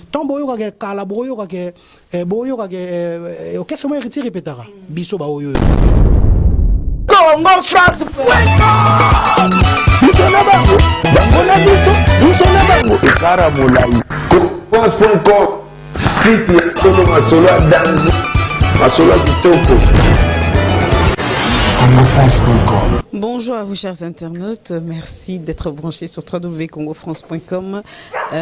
Ntango boyokaka kala, boyokaka boyokaka orchestre mo Héritier répétaka, biso baoyo. Congo France. Biso na bango, bango na biso, biso na bango, ekara molai. France.com, site ya solo, masolo ya danger, masolo ya kitoko. congofrance.com. Bonjour à vous, chers internautes, merci d'être branchés sur www.congofrance.com.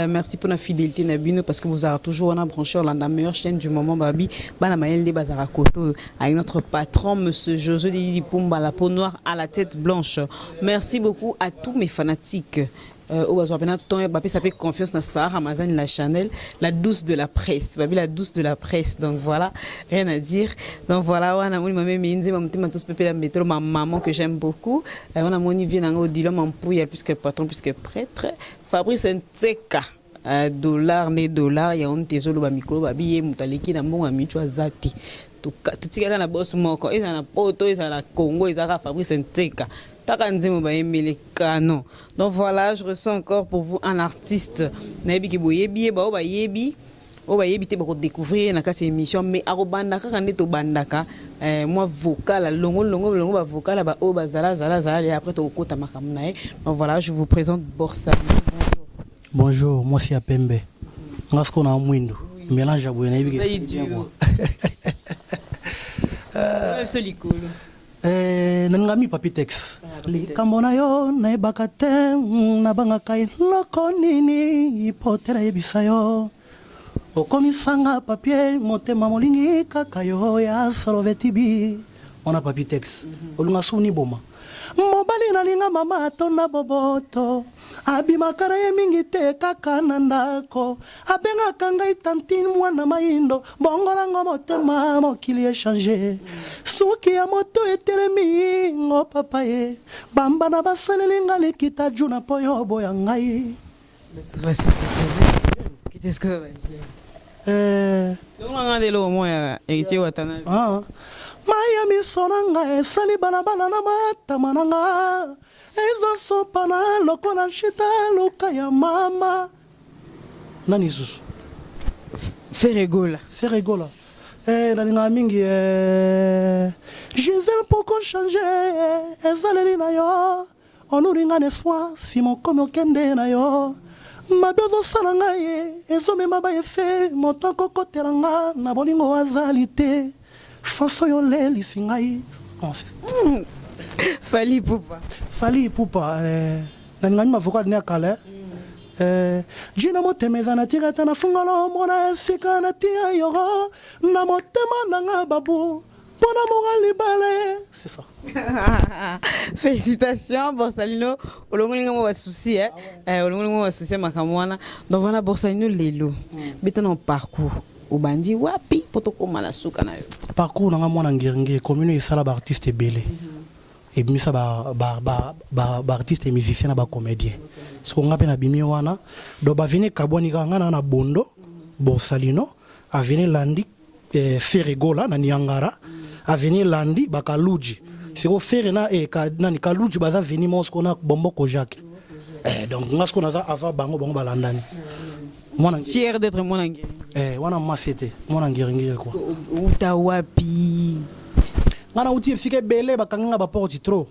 Merci pour la fidélité na bino, parce que vous avez toujours un branché la meilleure chaîne du moment, babi bana mayele bazara koto, avec notre patron, monsieur José Lili Pumba, la peau noire à la tête blanche. Merci beaucoup à tous mes fanatiques. Oyo bazwa mpena temps, bapesa mpe confiance na Sahara Ramazani, la Chanel, la douce de la presse, babi la douce de la presse. Donc voilà, rien à dire. Donc voilà, wana moni mame minzema motema tous pepela métro, ma maman que j'aime beaucoup. Wana moni vie nanga Odilon Mampuya, plus que patron, plus que prêtre, Fabrice Ntseka, dollar ne dollar yango nte ezoloba mikolo, babi ye moto aleki na mbongo ya micho aza te. Totikaka na boss moko, ezala na Poto, ezala na Congo, ezalaka Fabrice Ntseka taka nzembo bayembeli canon. Donc voilà, je reçois encore pour vous un artiste. Nayebi ke boyebi ye, bao bayebi, oyo bayebi te bakodécouvrir na kati ya émission. Mais akobanda kaka nde tobandaka, mwa vocal longo longo longo, bavocal ya baoyo bazala zala zala, et après tokokota makambo na ye. Donc voilà, je vous présente Borsalino. Bonjour. Bonjour, mwasi ya pembe, nga sikoyo na mwindu, mélange ya boye nayebi ke. Ozali duo biso likolo. Nalingami Papi Tex. Ah, Papi Tex. Likambo na yo nayebaka te, nabangaka eloko nini po te nayebisa yo okomisanga papier, motema molingi kaka yo ya solovetibi. Wana Papi Tex, olinga suni boma mobali nalinga mama atonda boboto, abimaka na ye mingi te, kaka na ndako, abengaka ngai tantine mwana mayindo, bongolango motema mokili echange, suki ya moto etelemi ngo papa ye bambana basaleli nga likita juna mpo yo boya ngai. Qu'est-ce que va dire? Eh, Donc, on a au moins Héritier Watanabe. Ah. Mai ya miso na ngai esali balabala na matama na nga, eza sopana lokola nshita luka ya mama nani lisusu. Ferre Gola. Ferre Gola, nalingaka mingi, Gisele, poko change ezaleli na yo, onuringa neswa nsima okomi okende na yo, mabe ozosala ngai ezomema baefe, moto akokotela nga na bolingo azali te, faso oyo olelisi ngai. Bon, Fally Ipupa. Fally Ipupa, nalingami mavocal ne ya kala, jina motema eza na tika ata na fungolo mona esika natia yoro na motema nanga babu mpona moka libale, c'est ça. Félicitations, Borsalino. Olongoli nga mwa basusi, eh? Olongoli mwa basusi ya makambo wana. Donc voilà, Borsalino, lelo. Beta na parcours. Obandi wapi po tokóma na suka na yo? Parcours nanga, mwana Ngiringiri, commune esala baartiste ebele, ebimisa baartiste musicien na bacomédien. Siko nga mpe nabimi wana. Donc baveni ekabwani kaka, nga na Bondo, Borsalino aveni landi, Ferre Gola na Niangara aveni landi, bakaluji siko Ferre na nani Kaluji baza veni moko siko na Bomboko Jacques. Donc nga siko naza avant bango, bango balandani mwana. Fier d'être mwana Ngiringiri. Wana masi te, mwana Ngiringiri quoi. Outa wapi? Nga nauti esika ebele, bakangi nga baporte trop,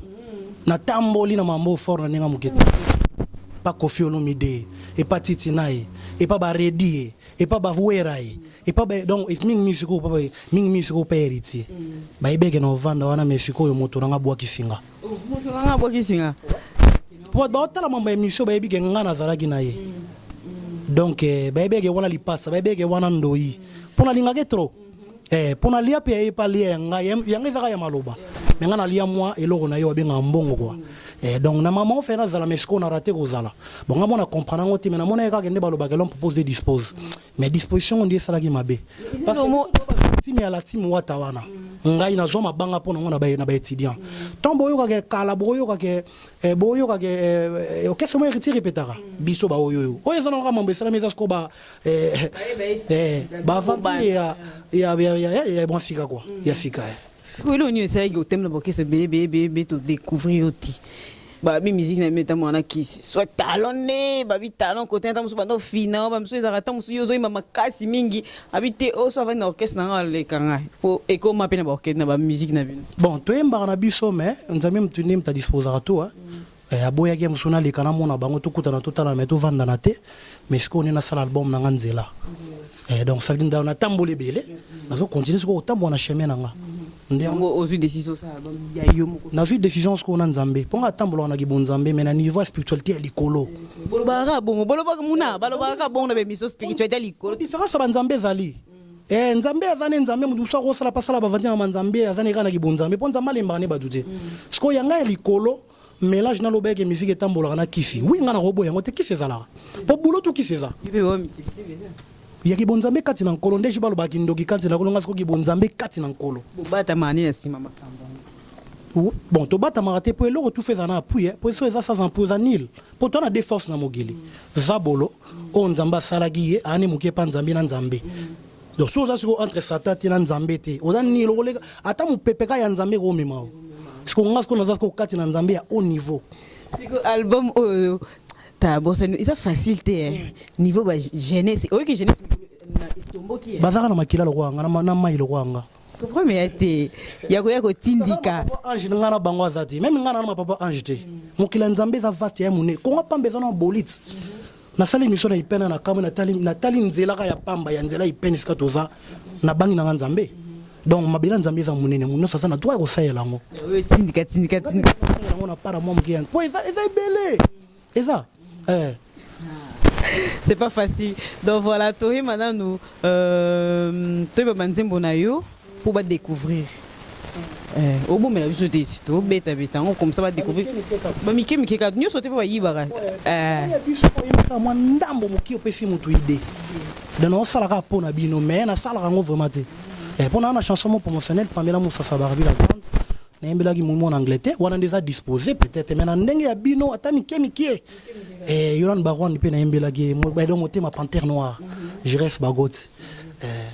natamboli na mambo fort na ndenge moke te, epa Kofi Olomide, epa Titi na ye, epa Baredi ye, epa Bawera ye, epa donc mingi sikoyo, papa mingi sikoyo mpe Héritier bayebeke na ovanda wana. Mais sikoyo moto nanga abwakisi nga. Moto nanga abwakisi nga. Po baotala mambo ya émission, bayebi ke nga nazalaki na ye. Donc bayebeke wana lipasa, bayebeke wana ndoi mpo nalingaki trop, mpo nalia mpe yaye pa lia ya ngai, yango ezaka ya maloba, me ngai nalia mwa eloko na ye babengaka mbongo kua. Donc na mama ofe nazala, mais sikoyo na rate kozala bon. Ngai mona comprendre yango te, mais namona ye kaka nde balobaka: l'homme propose de dispose, mais disposition nde esalaki mabe. Time ya la team wata wana, ngai nazwa mabanga mpo nango na baétudiant. Ntango boyokaka kala, boyokaka boyokaka orchestre mo Héritier répétaka, biso baoyo oyo oyo eza nango mambo esalami, eza siko baaventure ya mwa sika kua, ya sika. Sikoyo eloko nini esalaki otemela baorchestre ebele ebele ebele, todécouvrir yo ti? Babi musique na bino etambola na kisi soit talon nde babi talon kote ata mosusu banda ofina ba mosusu ezalaka ata mosusu yo ozoyemba makasi mingi abi te oyo so avandi na orchestre na ngai aleka ngai po ekoma mpe na ba orchestre na ba musique na bino. Bon toyembaka na biso mais Nzambe mutu nde mutu a disposaka tout hein. Eh, aboyaki ye mosusu naleka namona bango tokutana totalana mais tovandana te mais sikoyo nde nasala album na nga nzela. Eh, donc ça veut dire natamboli ebele nazo continuer sikoyo kotambola na chemin na nga. Nde yango ozwi décision osala album ya yo moko? Nazwi décision sikoyo na Nzambe mpo nga atambolaka na kibonzambe mais na niveau ya spiritualité ya likolo. Bolobaka kaka bongo, bolobaka muna, balobaka kaka bongo na ba émission spiritualité ya likolo. Différence ya ba Nzambe ezali. Eh, Nzambe aza ne Nzambe, moto mosusu akosala mpe asala bavandi na Nzambe aza ne kaka na kibonzambe mpo Nzambe alembaka ne bato te. Sikoyo ya ngai ya likolo mélange naloba eke musique etambolaka na kisi. Oui, ngai nakoboya yango te, kisi ezalaka mpo boulot tu kisi eza. Yo mpe ba musique eza. Ya kibonzambe kati na nkolo nde balobaka kindoki kati na nkolo, ngai sikoyo kibonzambe kati na nkolo. Bobatamaka nde na nsima makambo yango? Bon, tobatamaka te mpo eloko tufa eza na appui, mpo so eza sans appui eza nil. Mpo toza na deux forces na mokili. Zabolo oyo Nzambe asalaki ye aani moke epa Nzambe na Nzambe. Donc so oza sikoyo entre Satan te na Nzambe te, oza nil, okoleka ata mopepe kaka ya Nzambe ekomema yo. Sikoyo nga sikoyo naza sikoyo kati na Nzambe ya haut niveau. Sikoyo album oyo ta bosani eza facile te hein. Niveau ba jeunesse, oyoki jeunesse na etomboki hein. Bazaka na makila lokola nga na mai lokola nga. Problème ya te ya koya kotindika. Papa Ange nga na bango aza te. Même nga na na papa Ange te. Mokili ya Nzambe eza vaste ya monene. Kongo pamba eza na bolite. Nasali mission na ipena na kamwe natali natali nzela ka ya pamba ya nzela ipene esika toza na bangi na nga Nzambe. Donc mabela Nzambe eza monene, moto nyonso aza na droit ya kosalela yango. Oyo tindika tindika tindika. Yango na para mwa moke ya po eza eza ebele. Eza eh. C'est pas facile. Donc voilà, toyeba nanu euh, toyeba banzembo na yo pour ba découvrir. Eh, obomela biso te tobeta beta yango comme ça ba découvrir. Ba mike mike kaka nyonso te mpe bayibaka. Eh. Ya biso oyembaka mwa ndambo moke opesi moto idée. Donc naosalaka mpo na bino mais nasalaka yango vraiment te. Eh, mpo na na chanson mo promotionnelle Pamela Moussassa Barbie la grande nayembelaki momo na Angleterre wana nde eza disposé peut-être mais na ndenge ya bino ata mike mike eh, Yolande Barwande mpe nayembelaki ye donc motema panthère noire Giresse Bagoti eh.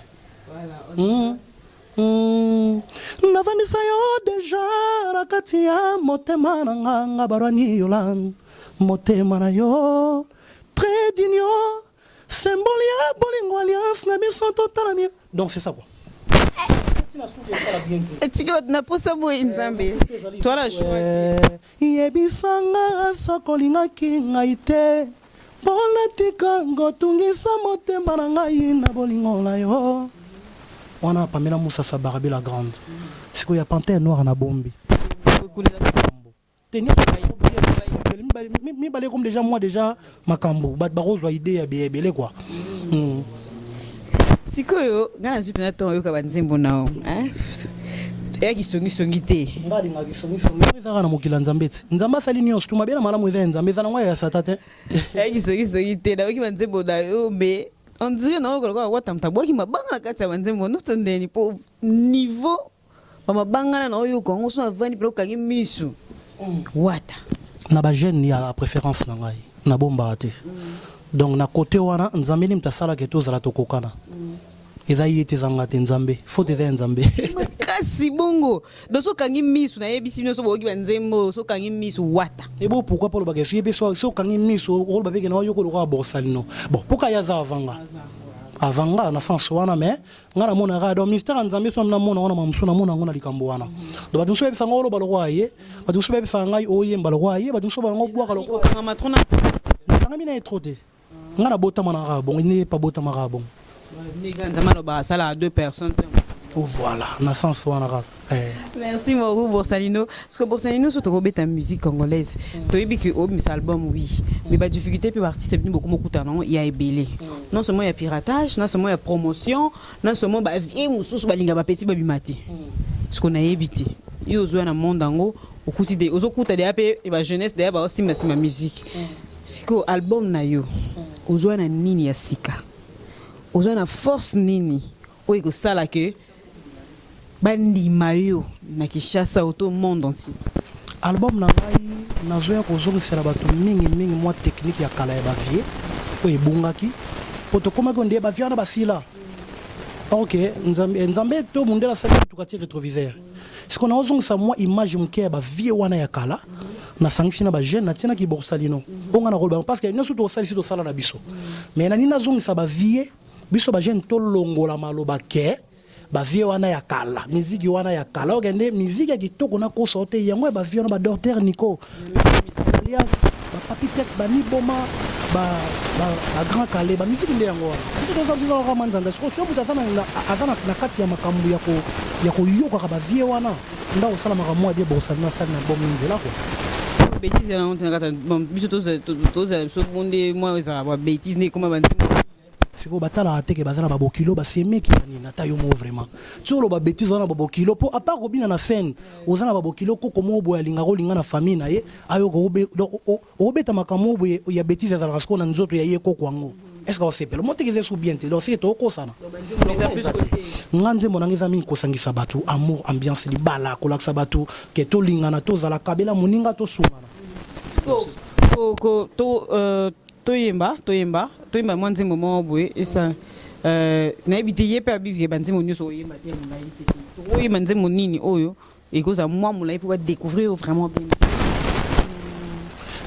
Navandisa yo deja na kati ya motema na nga nga Barwani Yolande motema na yo trait d'union symbole ya bolingo alliance na biso totala mieux. Donc c'est ça quoi. Etiki bato na posa boye Nzambe. Toi la choix. Yebisa nga soki olingaki ngai te mpona tika kotungisa motema na ngai na bolingo na yo. Wana Pamela Moussassa Barbie la grande. Sikoyo ya panthère noire na bombi. Te nyonso mibale comme déjà moi déjà makambo bato bakozwa idée ya ebele quoi. Sikoyo ngai nazwi mpenza ntongo oyoka banzembo na yo eyaki songisongi te. Ngai alingaki songisongi ezaka na mokili ya Nzambe ti Nzambe asali nyonso tu mabe na malamu eza ya Nzambe eza nango ya Satan te. Eyaki songisongi te nayoki banzembo na yo mais on dirait nayoka lokola wata moto abwaki mabanga na kati ya banzembo nyonso ndeni mpo niveau Ba mabanga na oyoka yango so navandi mpe okangi misu wata. Na ba jeune ya preference na ngai nabombaka te donc na cote wana Nzambe nde moto asalaka ete tozala tokokana eza ye te eza nga te Nzambe faute eza ya Nzambe. Makasi bongo donc so okangi misu nayebisi bino so boyoki ba nzembo so okangi misu wata. Ebo pourquoi pas olobaka ye pe so okangi misu oloba pe ke na oyoka lokola Borsalino bon pourquoi ye aza avant nga avant nga na sens wana mais Nga na mona kaka donc mystère ya Nzambe soki na mona ngo na mamusu na mona ngo na likambo wana. Donc bato mosusu bayebisa nga oloba lokola ye, bato mosusu bayebisaka ngai oyemba lokola ye, bato mosusu bango bwaka lokola. Okangama trop na Nakangami na ye trop te. Nga na botama na kaka bongo, ye pe abotama kaka bongo. Ndenge Nzambe alobaka asalaka deux personnes pe. Voilà, na sens wana kaka. Eh. Merci beaucoup Borsalino. Parce que Borsalino so tokobeta musique congolaise. Toyebi que obimisa album oui, mais ba difficulté pe ba artiste bino beaucoup mokutana nango ya ebele. Non seulement ya piratage, non seulement ya promotion, non seulement ba vieux mosusu balinga ba petit babima te. Parce que nayebi te. Yo ozoya na monde yango okuti de ozokuta deya pe ba jeunesse deya ba simba simba musique. Siko album na yo ozoya na nini ya sika? Ozoya na force nini oyo ekosala que bandima yo na Kinshasa auto monde entier? Album na ngai nazoya kozongisela bato mingi mingi mwa technique ya kala ya ba vieux oyo ebungaki po tokomaki onde ba vieux wana basila. Ok, Nzambe, Nzambe to mundele asali motuka ti retroviseur. Sikoyo naozongisa mwa image moke ya ba vieux wana ya kala. Nasangisi na bajeune, natienaki Borsalino oyo nga nakoloba, parce que nyonso tosalisi, tosala na biso. Mais nani nazongisa bavieux biso bajeune, tolongola maloba ke bavieux wana ya kala, miziki wana ya kala. Okende miziki ya kitoko, nakosa te, yango ya bavieux wana, badocteur Nico alias bapapi Tex, baniboma, bagrand Kale, bamiziki nde yango wana. Biso toza, biso ezalaka manzanza. Sikoyo so moto aza na kati ya makambo ya koyokaka bavieux wana, nda kosalamaka mwa bien. Borsalino asali na bomi nzela kua. Bétise yango tena kata. Bon, biso tozala biso bonde mwa ezala ba bétise nde ekoma banzembo. Sikoyo batalaka teke baza na babokilo, basemeki banini, ata yo moko vraiment ti oloba bétise wana, babokilo, mpo à part kobina na scène, oza na babokilo. Koko moko boye alingaka olinga na famille na ye, ayoka okobeta makambo moko boye ya bétise, ezalaka sikoyo na nzoto ya ye koko yango. Est ce que osepela mo teke? Eza esu bien te. Donc seke tokosana nga, nzembo nanga eza mingi kosangisa bato, amour, ambiance, libala, kolakisa bato ke tolingana, tozala kabela moninga, tosungana. Toyemba, toyemba, toyemba mwa nzembo moko boye esa. Nayebi te, ye mpe abivike banzembo nyonso oyemba te ya molai mpe te. Tokoyemba nzembo nini oyo ekozala mwa molai mpo badécouvrir vraiment bien?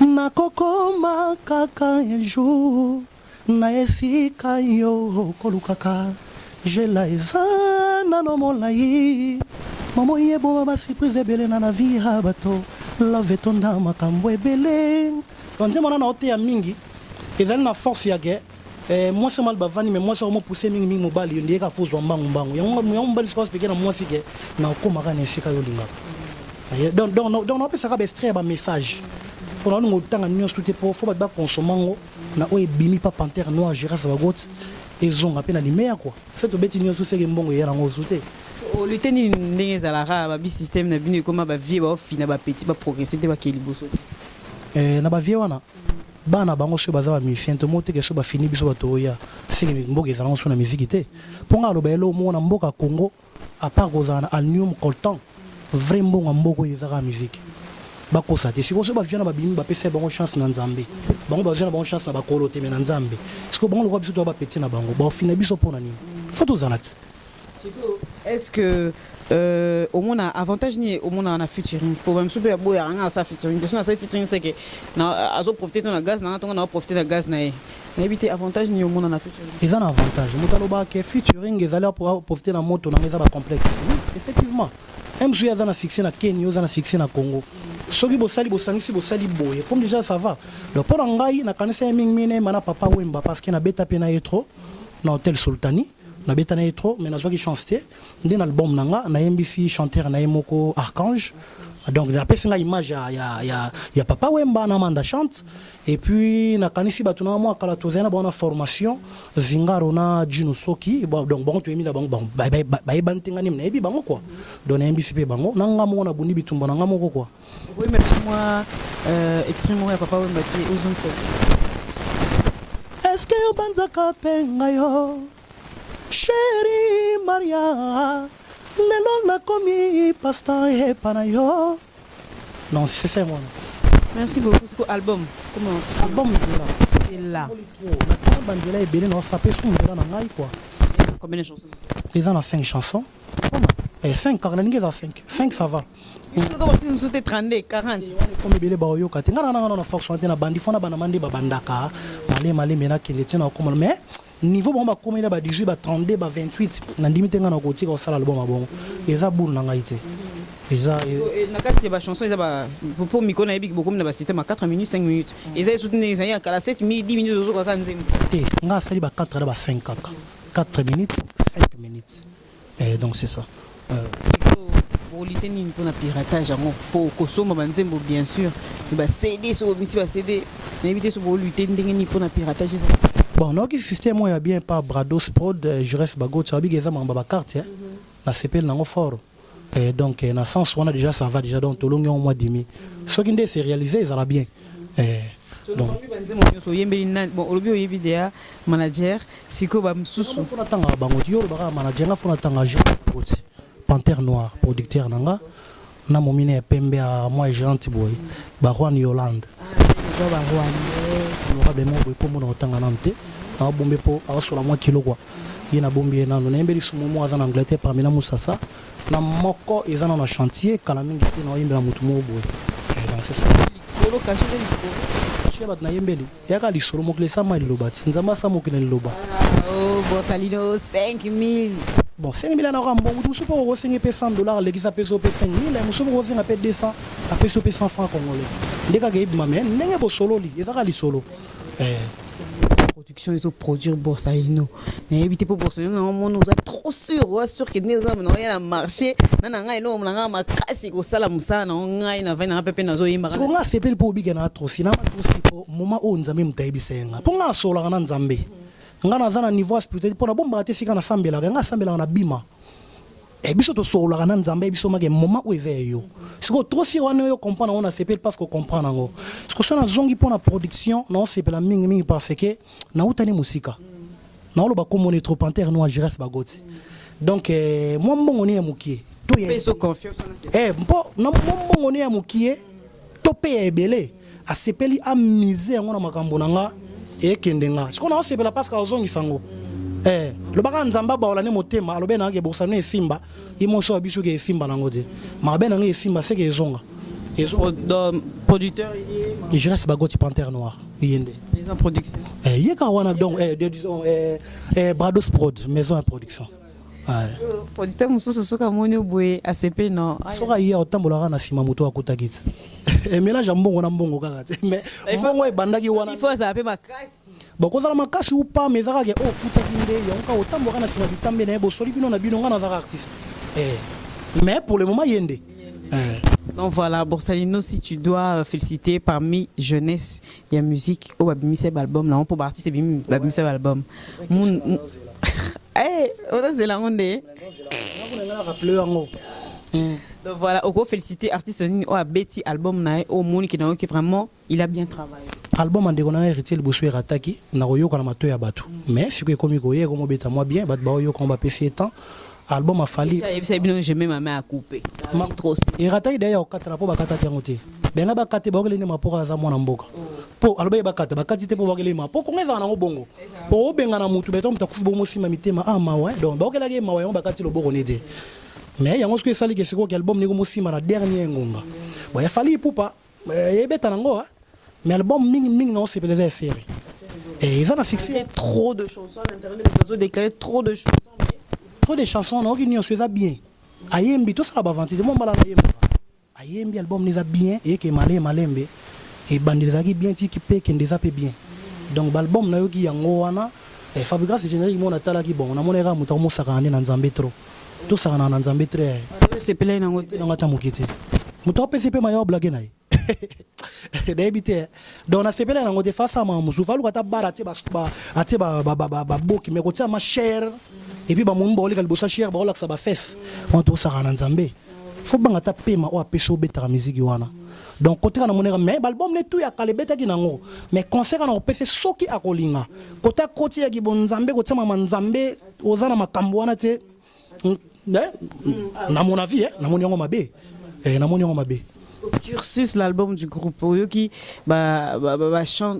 Nakokoma kaka un jour na esika yo kolukaka, jela eza nano molai. Mamo yeboma basurprise ebele na la vie ya bato, love etonda makambo ebele. Donc nzembo wana na oteya mingi, ezali na force ya ke mwasi mobali bavandi, mais mwasi akomopuse mingimingi mobali, yo ndiyeka fozwa mbangu mbangu yango mobali. Sikoyo expliquer na mwasi ke na okomaka na esika yo olingaka. Donc naopesaka baextrait ya bamessage mpona olinga otanga nyonso te, mpo fo bato bakonsoma ngo na oyo ebimi pa Panthère Noire Gérase Bagot, ezonga mpe na limeya kua fe tobeti nyonso, seke mbongo eya nango ozu te. Olute nini ndenge ezalaka babi système na bino ekoma bavieux baofina, bapetits baprogresse te, bakee liboso? Na bavieux wana, bana bango soki baza bamusicien, tomo teke so bafini biso bato oya, seke mboka ezala ngo so na miziki te. Mpo nga aloba elo moko na mboka Congo, à part kozala na aluminium, coltan, vrai mbongo ya mboka oyo ezaka musique. Bakosa te. Sikoyo so bavieux na babimi, bapesa bango chance na Nzambe. Bango bazwi na bango chance na bakolo te, mais na Nzambe. Sikoyo bango lokola biso toya bapetits na bango, baofina biso mpo na nini? Fo tozala ti. Est-ce que omona avantage nini omonaka na featuring? Po bamisu mpe baboyaka, nga asala featuring te, so nasali featuring seke azoprofite to na gaz nanga, tonga na oprofite na gaz na ye. Nayebi te avantage nini omona na featuring. Eza na avantage. Moto alobaka ke featuring ezali aprofite na moto nanga, eza bacomplexe. Oui, effectivement, mosu ye aza na succès na Kenya, oza na succès na Congo. Soki bosali, bosangisi, bosali boye, comme déjà ça va. Donc mpo na ngai, nakanisa ye mingimingi nayemba na Papa Wemba, parce que nabeta mpe na ye trop na Hotel Sultani. Nabeta na ye trop, mais nazwaki chance te. Nde na album na nga nayembisi chanteur na ye moko, Archange. Donc napesi nga image ya Papa Wemba na Manda Chante. Et puis nakanisi bato na mwa kala, tozali na bango na formation, Zingaro na Jino Soki. Bon, donc bango toyembi na bango, bayebani te, nga nini nayebi bango quoi. Donc nayembisi mpe bango na nga moko, nabundi bitumba na nga moko quoi. Okoyemba biso mwa extrait moko ya Papa Wemba te, ozongisa? Est-ce que obanzaka mpe ngai yo, chéri Maria? Lelo nakomi pasteur epa na yo. Non, c'est ça wana. Merci beaucoup. Siko album, comment? Album Nzela. Nzela. Natanga banzela ebele, na osala mpe su nzela na ngai quoi. Combien de chansons? Eza na 5 chansons. 5 kaka, nalingi eza 5, 5 ça va. Soko batisi mosusu te, 32, 40. Comme ebele baoyoka te, ngai na nanga na force wana te. Na bandi fo na bana mande, babandaka malemi malemi, nakende ntina okoma. Mais niveau bango bakomeli ba 18, ba 32, ba 28, nandimi te ngai na kotika kosala album ya bongo. Eza boule na ngai te, eza. Na kati ya bachanson eza po mikolo nayebi bokomi na basystème ya 4 minutes, 5 minutes. Eza esuti ndenge ezali ya kala, 7 minutes, 10 minutes, ozokaka nzembo? Te, ngai asali ba 4 na ba 5 kaka, 4 minutes, 5 minutes. Donc c'est ça. Bolite nini mpona piratage yango, mpo kosomba banzembo bien sûr, baCD, so bomisi baCD, nayebi te so bolute ndenge nini mpona piratage eza? Bon, nayoki système oyo ya bien par Brados Prod, Jures Bagot, abiki eza makambo ya bacarte, nasepeli nango fort. Donc na sens wana déjà ça va déjà. Donc tolongi yango mwa dimi, soki nde se réaliser, ezala bien. Donc banzembo nyonso oyembeli nani? Bon, olobi oyebi deya manager, sikoyo bamosusu? Fo natangaka bango ti yo olobaka manager, nga fo natanga Goti, Panthère Noire, producteur na nga, na momine ya pembe ya mwa géante boye, Barwan Yolande. Honorable moko boye, kombo na kotanga nanu te, naobombe mpo aosola mwa kilo kua. Ye nabombi ye nanu. Nayembeli sumu moko aza na Angleterre, parmi na Musasa na moko eza nano na chantier, kala mingi te naoyembela motu moko boye. Donc c'est ça. Likolo cachet eza likolo. Cachet bato nayembeli eyaka lisolo mokili esama liloba ti Nzambe asa mokili na liloba. Ah, oh, Borsalino 5000. Bon, 5000 na mbongo moto mosusu mpe okosenga mpe 100 $ alekisa apesi yo mpe 5000, mosusu mpe okosenga mpe 200, apesi yo mpe 100 francs congolais. Nde kaka eyebima, mais ndenge bosololi eza kaka lisolo. Production ezoproduire Borsalino, nayebi te mpo Borsalino nango mona oza trop sûr, oza sûr ke nde oza na oya na marché na ngai eloko na ngai makasi kosala mosala nango ngai na vai nanga mpe nazoyembaka. Siko nga asepeli mpo obika na trosi na matrosi, mpo moment oyo Nzambe moto ayebisa ye nga, mpo nga asololaka na Nzambe. Nga naza na niveau ya spiritualité mpo nabombaka te esika nasambelaka. Nga asambelaka na bima. Biso tosololaka na Nzambe, biso make moment oyo eza ya yo. Sikoyo trop sûr wana oyo comprendre yango, nasepeli parce que comprendre yango. Sikoyo so nazongi mpo na production, naosepela mingimingi parce que nautani mosika. Naoloba komona trop Panthère Noir Giresse Bagoti. Donc mwa mbongo ni ya mokie to ya Peso confiance wana mpo na mwa mbongo ni ya mokie to mpe ya ebele, asepeli amise yango na makambo na nga ekende. Nga sikoyo naosepela parce que azongisa yango. Lobaka Nzambe abaola nde motema, alobe nanga ke bosano esimba ye moso ya biso ke esimba nango te, mabe nanga esimba seke ezonga ezonga. Donc, producteur il est Giresse Bagoti, Panthère Noire, ye nde. Maison production. Ye kaka wana. Donc disons Brados Prod, maison ya production. Ouais. Producteur mosusu soki amoni yo boye asepeli no? Soki aye otambolaka na nsima, moto akutaki te. Mélange ya mbongo na mbongo kaka te, mais mbongo ebandaki wana. Il faut azala mpe makasi. Bon, kozala makasi ou pas, mais eza kaka oyo okutaki nde yango kaka otambolaka na nsima bitambe na ye. Bosoli bino na bino, nga nazaka artiste, mais pour le moment ye nde. Donc voilà, Borsalino, si tu dois féliciter parmi jeunesse ya musique oyo babimisa ba album nango, mpo baartiste babimisa ba album, ozazela yango nde. Rappele yango. Donc voilà, oko féliciter artiste nini oyo abeti album na ye, oyo omoniki na yo ke vraiment il a bien travaillé? Album ya ndeko na ye Héritier liboso erataki na koyoka na matoyi ya bato, mais sikoyo ekomi koye, ekomobeta mwa bien, bato baoyoka ngo, bapesi ye temps. Album afali. Ayebisa bino je mets ma main à couper. Trop. Erataki d'ailleurs kokatana mpo bakataki yango te. Benga bakate baokele nde mapoko aza mwana mboka mpo aloba bakata bakati te mpo bakele ma mpo Kongo ezala nango bongo mpo obengana mutu beto moto akufi bongo nsima mitema a mawa. Donc baokelaki ye mawa, yango bakati loboko ne te. Mais yango soki esaliki sikoyo album ndenge mosima na dernier ngonga. Bon, efali Ipupa ebeta nango, mais album mingi mingi na osepela eza efere, eza na succès. Trop de chansons à l'intérieur, les déclaré trop de chansons. Trop de chansons, naoki nyonso eza bien. Ayembi tosala bavanti mo mbala nayembaka, ayembi album eza bien, eyeke malembe malembe, ebandeli ezalaki bien, tiki mpe ekende eza mpe bien. Donc baalbum nayoki yango wana. Fabrigas générique mo natalaki, bon, namoni kaka moto akomosakana nde na Nzambe trop, tosakana na Nzambe très. Osepelai nango te? Nango ata moke te. Moto apesi mpe maya oblage na ye, nayebi te. Donc nasepelaki nango te. Face ama mosusu aluka ata bar atie atie baboki, mais kotia ma chaire et puis bamoni baoleka liboso ya chaire, baolakisa bafesse wana. Tosakana na Nzambe, fo banga ata pema oyo apesi obetaka miziki wana. Donc kote kana moneka, mais baalbum ne tu ya kala ebetaki nango, mais conseil kana kopesa, soki akolinga kote akoti yaki bonzambe, kotia mama Nzambe oza na makambo wana te. Na mon avis, namoni yango mabe, namoni yango mabe. Cursus, l'album du groupe, oyoki bachanteur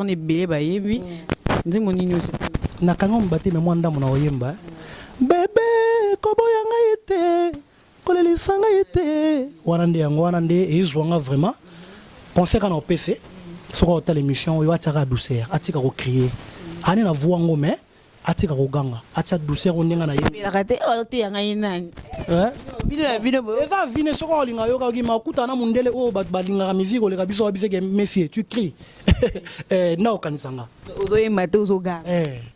na ebele bayembi nzembo nini? Nakanga moba te, me mwa ndambo na koyemba: bebe koboya ngai te, kolelisa ngai te. Wana nde yango wana nde ezwanga vraiment. Conseil kaka na opese, soki otala émission oyo, atiaka douceur, atika kocrier ani na voix ngo, mais atika koganga, atia douceur oyo ndenge na ye. Elaka te, oteya ngai nani? Bino na bino. Eza vine. Soki olinga yoka okima okutana na mondele oyo bato balingaka musique koleka biso, babiseke monsieur tu cries na okanisanga. Ozoyemba te, ozoganga.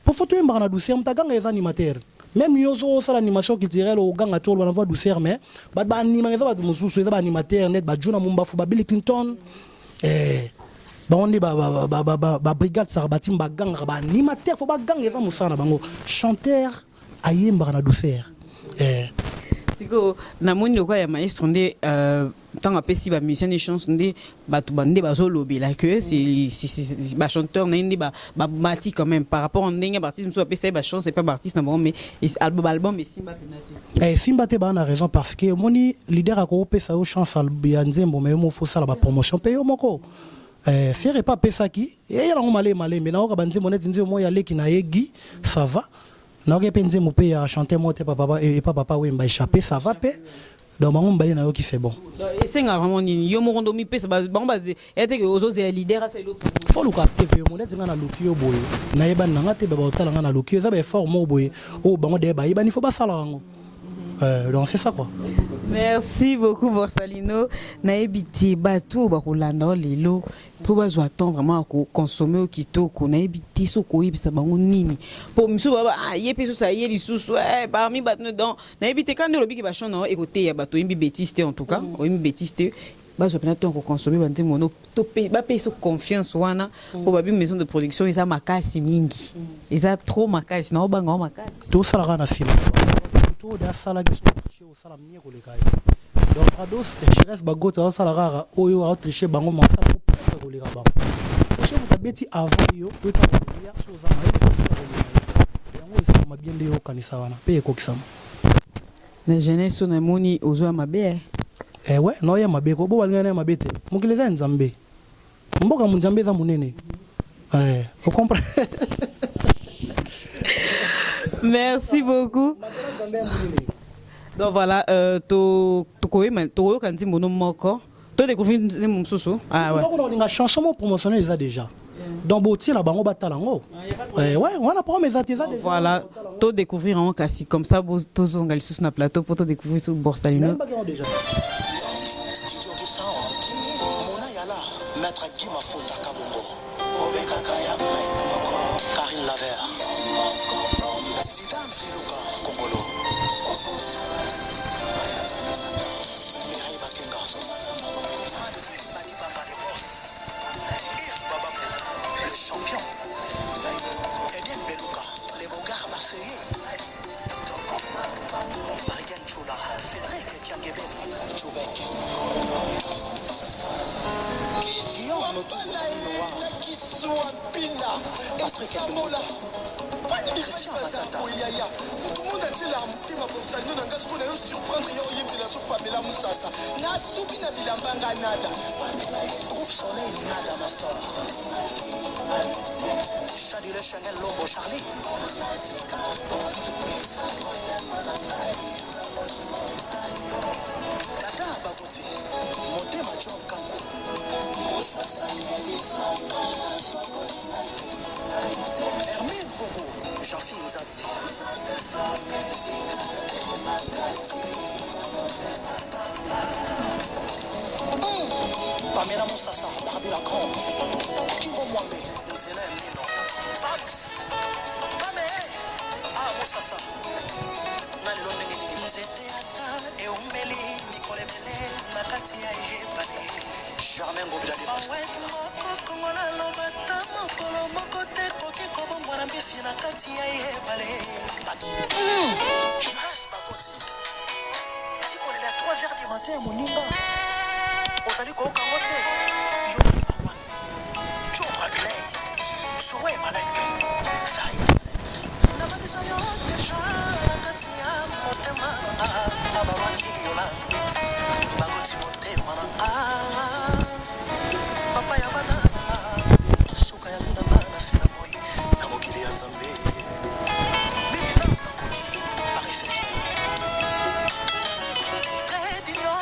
Po fo toyembaka na douceur. Moto aganga eza animateur. Même yo ozo osala animation culturelle, oganga ti oloba na voix douceur, mais bato baanimaka eza bato mosusu, eza baanimateur net bajuna Mumbafu, ba Bill Clinton, bango nde babrigade saka batim bagangaka. Baanimateur fo baganga, eza mosala na bango. Chanteur ayembaka na douceur. Sikoyo namoni lokola ya maestro nde ntango apesi bamusicien de chance nde bato nde bazolobela que bachanteur na ye nde bamati quand même par rapport ndenge baartiste mosusu bapesa ye bachance epa baartiste na bango, mais album esimba mpena te. Esimba te, baa na raison, parce que omoni leader akopesa yo chance ya nzembo, mais yo moko fosala bapromotion mpe yo moko. Ferre epa apesaki eya nango malembe malembe. Nayoka banzembo neti nzembo moko ya leki na ye Guy, ça va. Nayoki mpe nzembo mpe ya chanteur moko te epa Papa Wemba, échappé, ça va mpe. Donc bango mibale nayoki c'est bon. Esengaka vraiment nini? Yo moko nde omipesa bango eya te ke ozozela leader asala eloko. Faut oluka TV yo neti nga naluki yo boye nayebani na nga te baotala nga naluki yo eza ba effort moko boye oyo bango deya bayebani faut basala yango. Donc c'est ça quoi. Merci beaucoup Borsalino. Nayebi te bato oyo bakolanda yo lelo mpo bazwa temps vraiment ya koconsommer oyo kitoko, nayebi te soki okoyebisa bango nini mpo misusu baba ah, ye mpe susu aye lisusu eh, parmi bato donc nayebi te kanda olobi ke bachant na yo ekoteya bato, oyembi bétise te en tout cas, oyembi bétise te. Bazwa mpena temps ya koconsommer banzembo no to pe bapesa confiance wana mpo babi maison de production eza makasi mingi, eza trop makasi na obanga o makasi. Tosalaka na nsima to oyo asalaki so osala mie koleka ye. Donc Prados Chérif Bagoti azosala kaka oyo aotriche bango masala propre koleka bango. Soki moto abeti avant yo oyo ntango kolia so oza mayele osala koleka ye, yango esalama bien nde yo okanisa wana mpe ekokisama. Na jeunesse oyo namoni ozwa mabe eh. Eh ouais, naoya mabe ko bo balinga na ya mabe te. Mokili eza ya Nzambe, mboka mo Nzambe eza monene, eh, ocomprendre. Merci beaucoup. Donc voilà, to tokoyema tokoyoka nzembo no moko, to découvrir nzembo mosusu. Ah ouais. Olinga chanson mo promotionnel eza déjà, donc botiela bango batala yango. Eh ouais, wana programme eza te, eza déjà. Voilà, to découvrir yango kasi comme ça tozonga lisusu na plateau po to découvrir su Borsalino. Nayembaki yango déjà. Studio Gisound, Mona Yala, Maître Guy Mafuta Kabongo, Obekaka ya ngai moko, Karine Laver, Zidane Filuka Kongolo, Mireille Bakenga, Mati Badibanga le boss, Yves Babakou, le champion, Eden Beluka, le beau-gars marseillais, Regan Chola, Cédric Kiangebeni, Djoubek, Guillaume Noah, Patrick Elbouta, Christian Matata, Yaya motu monde atiela motema Borsalino na nga sikoyo na yo surprendre yo oyembela so Pamela Musasa nasubi na bilamba nga nada. Groupe Soleil Nada Master, Chadile Chanel Lombo Charlie, Dada Bagoti, Motema John Kanku, Hermine Kongo, Jean-Phil Nzazi, Pamela Moussassa, Barbie la Grande, Kingo Mwambe, Nzela ya Mino, Pax, Pame, Ah Moussassa, na lelo ndenge nini nzete ata eumeli mikolo ebele na kati ya ebale. Germain Ngobila de Mawet moko kongola aloba ta mokolo moko te koki kobombwana mbisi na kati ya ebale. Jiras Bakoti, tikolela 3 heures du matin ya moninga ozali koyoka yango te yo number one Joe Bradley Zoe Malek Zahir Malek nabakisa yo deja na kati ya motema na nga abawangi Yolande bakoti motema na nga papa ya bana na nga suka ya vie na nga na se na moi na mokili ya Nzambe Mimi na Kankoli Paris FM Trait d'union,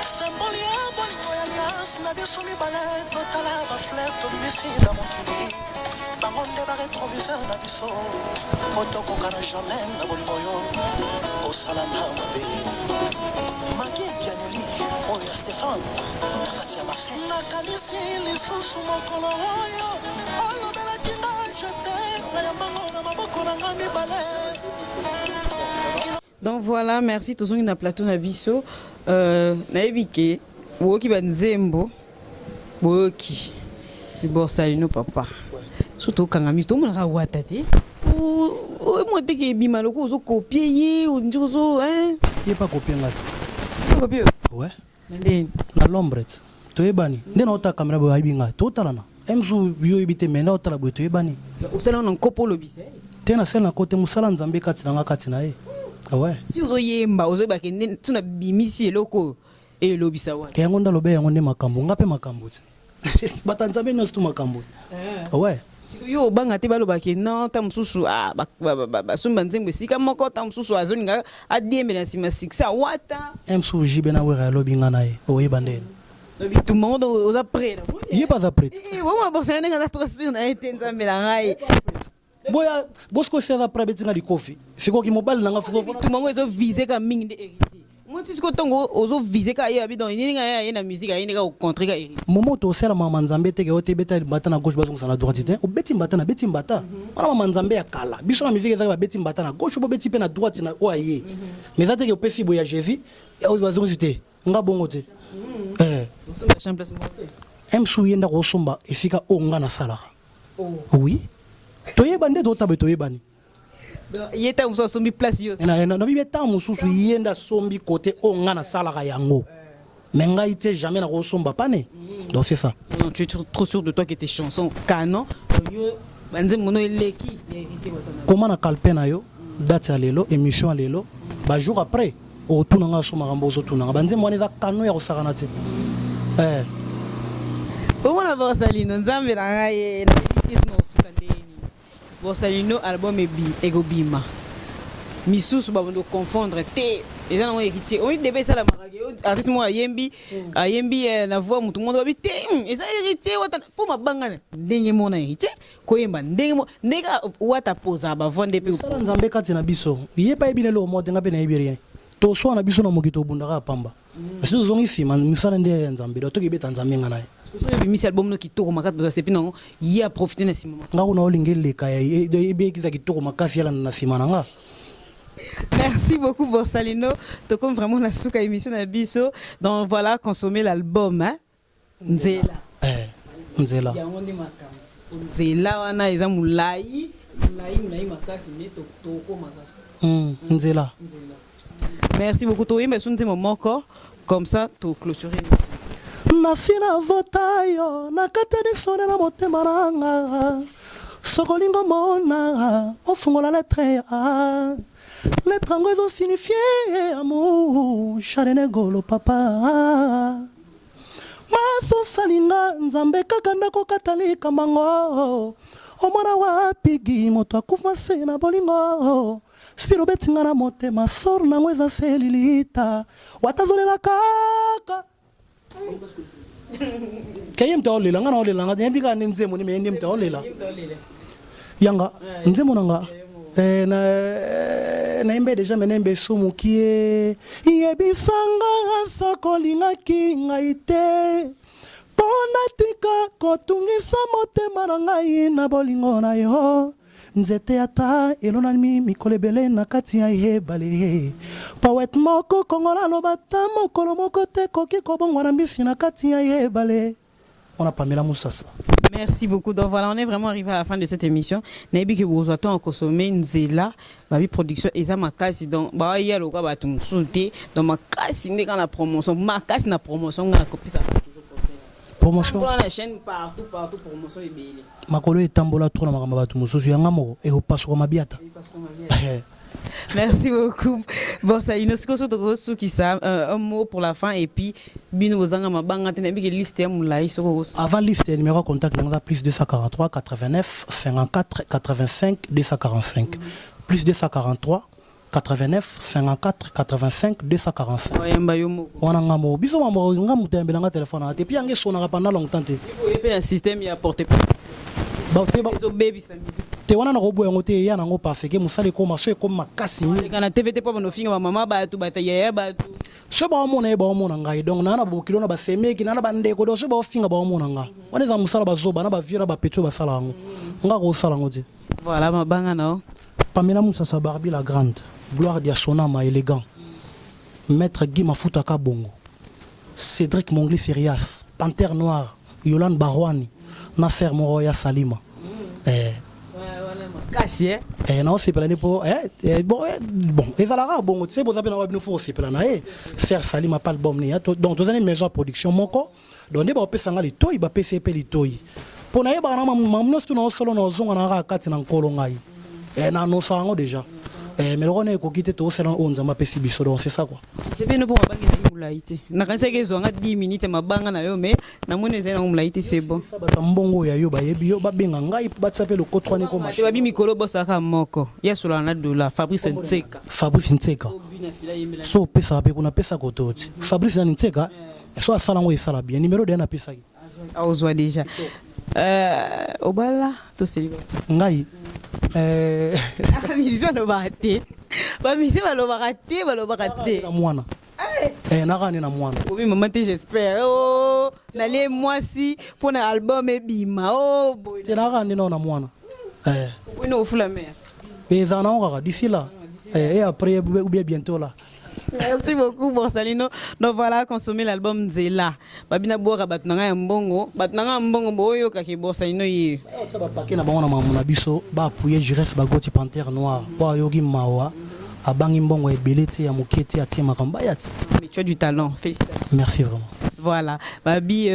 symbole ya bolingo ya alliance na biso mibale totala ba fleur tobimisi na mokili bango nde ba retroviseur na biso po tokokana jamais na bolingo yo osala na mabe Magi Bianeli oyo ya Stephane na kati ya Marseille. Nakanisi lisusu mokolo oyo olobelaki nga je t'aime nayambango na maboko na nga mibale. Donc voilà, merci tozongi na plateau na biso. Nayebi ke boyoki banzembo, boyoki Borsalino papa. Surtout okanga miso tomonaka wata te. Oyemwa te ke ebima lokola ozokopie ye ondiri ozo hein. Ye pa kopie nga ti. Okopie yo? Ouais. Na ndeni? Na l'ombre ti. Toyebani. Nde na otala caméra boye ayebi nga. Totalana. Mzu yo oyebi te mais nde otala boye toyebani. Osala na nkopo olobisa ye? Te na sala na kote mosala Nzambe kati na nga kati na ye. Ouais. Ti ozoyemba ozoyeba ke nde ti na bimisi eloko oyo elobisa wana. Yango nde alobe yango nde makambo nga pe makambo ti. Bata Nzambe nyonso tu makambo. Ouais. Sikoyo yo obanga te baloba ke non ta mosusu ah, basombi banzembo esika moko, ta mosusu azolinga adiembela na nsima succès awata. Mosusu JB na Wera alobi nga na ye oyeba ndeni. Bitumba ngo donc oza prêt na ye mpe aza prêt. Omona bosana ndenge aza trop sûr na ye te, nzambe na ngai. Boya bosiko si aza prêt abetinga likofi sikoki mobali na nga. Bitumba ngo ezovise ka mingi nde héritier. Moi ti sikoyo ntongo ozovise ka ye abi donc nini nga ye aye na musique aye ndeka kocontre ka héritier. Momo tosala mama nzambe teke oyo te ebeta mbata na gauche, bazongisa na droite te. Obeti mbata na beti mbata wana mama nzambe ya kala. Biso na musique ezaki babeti mbata na gauche, bobeti mpe na droite na oyo aye, mais eza teke opesi boye ya Jésus oyo bazongisi te. Nga bongo te. Osomba champ place moko te. Msu ye ndako osomba esika oyo nga nasalaka. Oui, toyeba nde totabe toyebani. Donc ye ntango mosusu asombi place yo. Nabibi ntango mosusu ye nde asombi kote oyo nga nasalaka yango, mais ngai te, jamais nakosomba pane. Donc c'est ça. Non, tu es trop, trop sûr de toi que tes chansons canon. Donc yo banzembo no eleki ya héritier Watanabe. Koma na calepin na yo date ya lelo, émission ya lelo, bajour après otuna nga so makambo ozotuna nga. Banzembo wana eza kano ya kosakana te. Omona Borsalino, nzambe na ngai ye, nayebi te soki nakosuka ndenge nini. Borsalino album ekobima misusu babandi koconfondre te eza nango héritier. Oyi debe esalamaka ke artiste moko ayembi ayembi na voix motu moko babi te eza héritier wata mpo mabanga ndenge moko na héritier koyemba ndenge moko ndenge wata pozaka bavoix nde mpe. Mosala nzambe kati na biso ye mpe ayebi na eloko moko te, nga mpe nayebi rien. Toswana na biso na mokili, tobundaka ya pamba. Esi tozongi nsima, misala nde ya nzambe. Donc tokebeta nzambe nga na ye. Soki ebimisi album no kitoko makasi, bato basepi nango, ye aprofite na nsima. Nga kuna olinga eleka ebekisa kitoko makasi, yalanda na nsima na nga. Merci beaucoup Borsalino. Tokom vraiment na suka émission na biso. Donc voilà, consommer l'album hein. Nzela. Nzela. Yango nde makambo. Nzela wana eza molai, molai, molai makasi mais tokoma kaka. Nzela. Nzela. Merci beaucoup. Toyemba so nzembo moko comme ça to clôturer. Nasi navota yo na kati ya dictionnaire na motema na nga. Soki olingi omona, ofungola lettre ya A. Lettre yango ezosignifie amour. Charene Golo papa masosalinga nzambe kaka ndako kata likambango. Omona wapigi moto akufa se na bolingo. Spiro betinga na motema sor nango eza se lilita watazolela kaka ke ye moto aolela. Nga na olela nga yembi kaka nde nzembo nde me ye nde moto aolela yanga nzembo na nga. Nayembe déjà me nayembe esumuki ye yebisanga soko olingaki ngai te mpo natika kotungisa motema na ngai na bolingo na yo. Nzete ata elonami mikolo ebele na kati ya ebale, poète moko kongola aloba ata mokolo moko te koki kobongwana mbisi na kati ya ebale. Wana Pamela Musasa. Merci beaucoup. Donc voilà, on est vraiment arrivé à la fin de cette émission. Nayebi que bozwa temps consommer Nzela, babi production eza makasi donc ba ya lokwa bato mosusu te. Donc makasi nde na promotion, makasi na promotion nga kopesa toujours conseil. Promotion. Tambola na chaîne partout partout, promotion ebele. Makolo etambola trop na makambo ya bato mosusu, yanga moko ekopasuka mabiata. Merci beaucoup. Bon, ça, une sokisa un mot pour la fin et puis bino bozanga mabanga te, nayebi ke liste ya molai soko. Avant liste, numéro ya contact na nga plus 243 89 54 85 245, plus 243 89 54 85 245. Oyamba yo moko. Wana nga moko. Biso mambo nga moto ayambelanga telefone anga te, puis yango esonaka pendant longtemps te. Oye mpe na système ya porte Te ezobebisa musique. Te, wana nakoboya yango te. Eya nango parce que mosala ekoma so ekoma makasi mingi. Leka na TV te mpo bando ofinga bamama bato, bato yaya bato. So baomona ye, baomona ngai. Donc naa na bokilo na basemeki naa na bandeko. Donc so baofinga, baomona nga. Wana eza mosala bazoba na bavieux na bapetits oyo basala yango. Nga kosala yango te. Voilà, mabanga na yo. Pamela Musasa, Barbie la grande gloire diasonama élégant, maître Guy Mafuta Kabongo, Cédric Mongli Ferias, Panthère Noire, Yolande Barwani na frère moko ya Salima. Makasi eh? Naosepela nde mpo bon, bon ezalaka bongo te. Boza mpe na wa bino fo kosepela na ye. Frère Salima pa album ne ya donc toza ne maison ya production moko. Donc nde baopesa nga litoi, bapesi ye mpe litoi mpo nayebaka na mamu nyonso tu naosolo na ozonga na kaka kati na nkolo ngai. Na annonça yango déjà, mais loko na ekoki te, tokosala oyo nzambe apesi biso. Donc c'est ça quoi. C'est bien mpo mabanga ezali. Molai te, nakanisaki ezwanga 10 minutes ya mabanga na yo, mais namoni ezali nango molai te, c'est bon. Sa bato ya mbongo ya yo bayebi yo, babenga ngai mpo batia mpe lokoto wana ekoma. Te, babi mikolo bosaka moko ye asolaka na dola Fabrice Nseka. Fabrice Nseka, so opesaka mpe kuna, pesa koto ti Fabrice nani Nseka, so asala yango esala bien. Numéro de napesaki. Aozwa déjà. Obala to célibataire? Ngai? Bamusicien alobaka te, bamusicien balobaka te, balobaka te. Na mwana, naka nde na mwana. Obi mama te, j'espère. Oh, nalie mwasi mpo na album ebima o boye. Te, naka nde nao na mwana. Oyino ofula mare. Ezala nango kaka d'ici là et après ou bien bientôt là. Merci beaucoup, Borsalino. Donc voilà, consommer l'album Nzela. Babina bora bato na ngai ya mbongo, bato na ngai ya mbongo boyokaki Borsalino ye. Tia bapake na bango na makambo na biso, baappuyer Jires Bagoti, Panthère Noire, po ayoki mawa, abangi mbongo ebele te, ya moke te, atie makambo baya ti. Mais tu as du talent, félicitations. Merci vraiment. Voilà, babi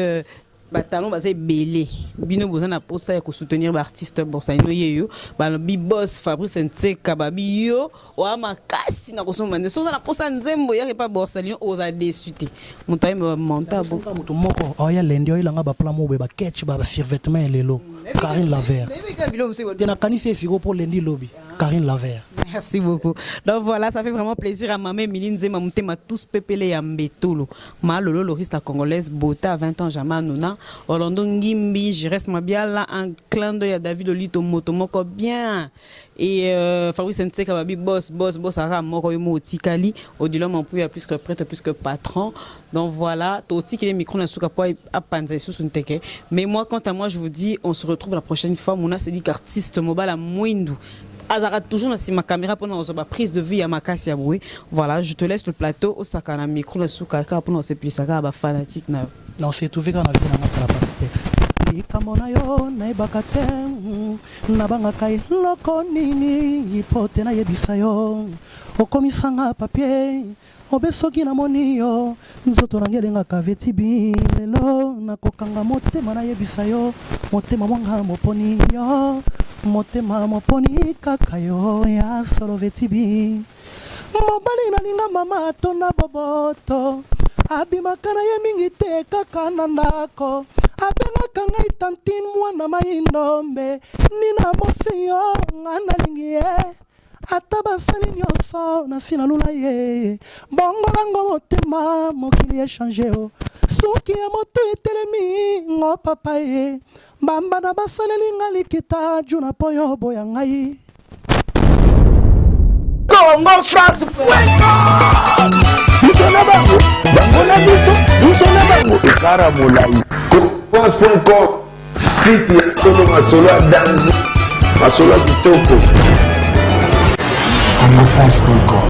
batalon baza ebele. Bino boza na posa ya kosoutenir baartiste, Borsalino ye yo, balobi boss Fabrice Ntseka, babi yo oya makasi na kosomba nde. Soki oza na posa nzembo, yaka epa Borsalino, oza déçu te. Moto ayemba bamanta bo. Moto moko aoya lendi, oyelanga baplan moko boye, baketch, basurvêtement ya lelo, Karine Laver te. Nakanisi esiko mpo lendi lobi Karine Laver. Merci beaucoup. Donc voilà, ça fait vraiment plaisir à Maman Emilie Nzema Mutema, tous pepele ya Mbetolo. Ma Lolo Loris la Congolaise, Bota, 20 ans, jamais Nuna. Orlando Ngimbi, Jires Mabiala, un clin d'œil à David Olito Moto Moko bien. Et Fabrice Ntseka Babi, boss, boss, boss, Ara Moko Yomo Otikali, Odilon Mampouya, plus que prêtre, plus que patron. Donc voilà, Toti qui est micro na souka po a panza sous nteke. Mais moi, quant à moi, je vous dis, on se retrouve la prochaine fois. Mouna c'est dit qu'artiste mobile Mwindu azalaka toujours na nsima caméra mpona kozwa baprise de vue ya makasi ya boye. Voilà, je te laisse le plateau, osaka na micro na suka kaka mpona kosepelisa kaka bafanatique na yo. Non, c'est trouvé kaka na vie na nga kala pa texte. Likambo na yo nayebaka te, nabangaka eloko nini po te nayebisa yo. Okomisanga papier obe, soki namoni yo nzoto nange elengaka vetibi. Lelo nakokanga motema, nayebisa yo, motema mwanga moponi yo, motema moponi kaka yo ya solo. Vetibi mobali nalinga, mama atonda boboto, abimaka na ye mingi te, kaka na ndako, abengaka ngai tantine mwana mai ndombe nina mosi yo. Nga nalingi ye, ata basali nyonso nasi nalula ye. Bongolango motema, mokili echange o suki ya moto etelemi ngo papa ye mbamba na basaleli nga likita juna mpo yo boya ngai. Congo France, biso na bango, bango na biso, biso na bango, ekara molai. France.com, site ya solo, masolo ya danger, masolo ya kitoko. congofrance.com.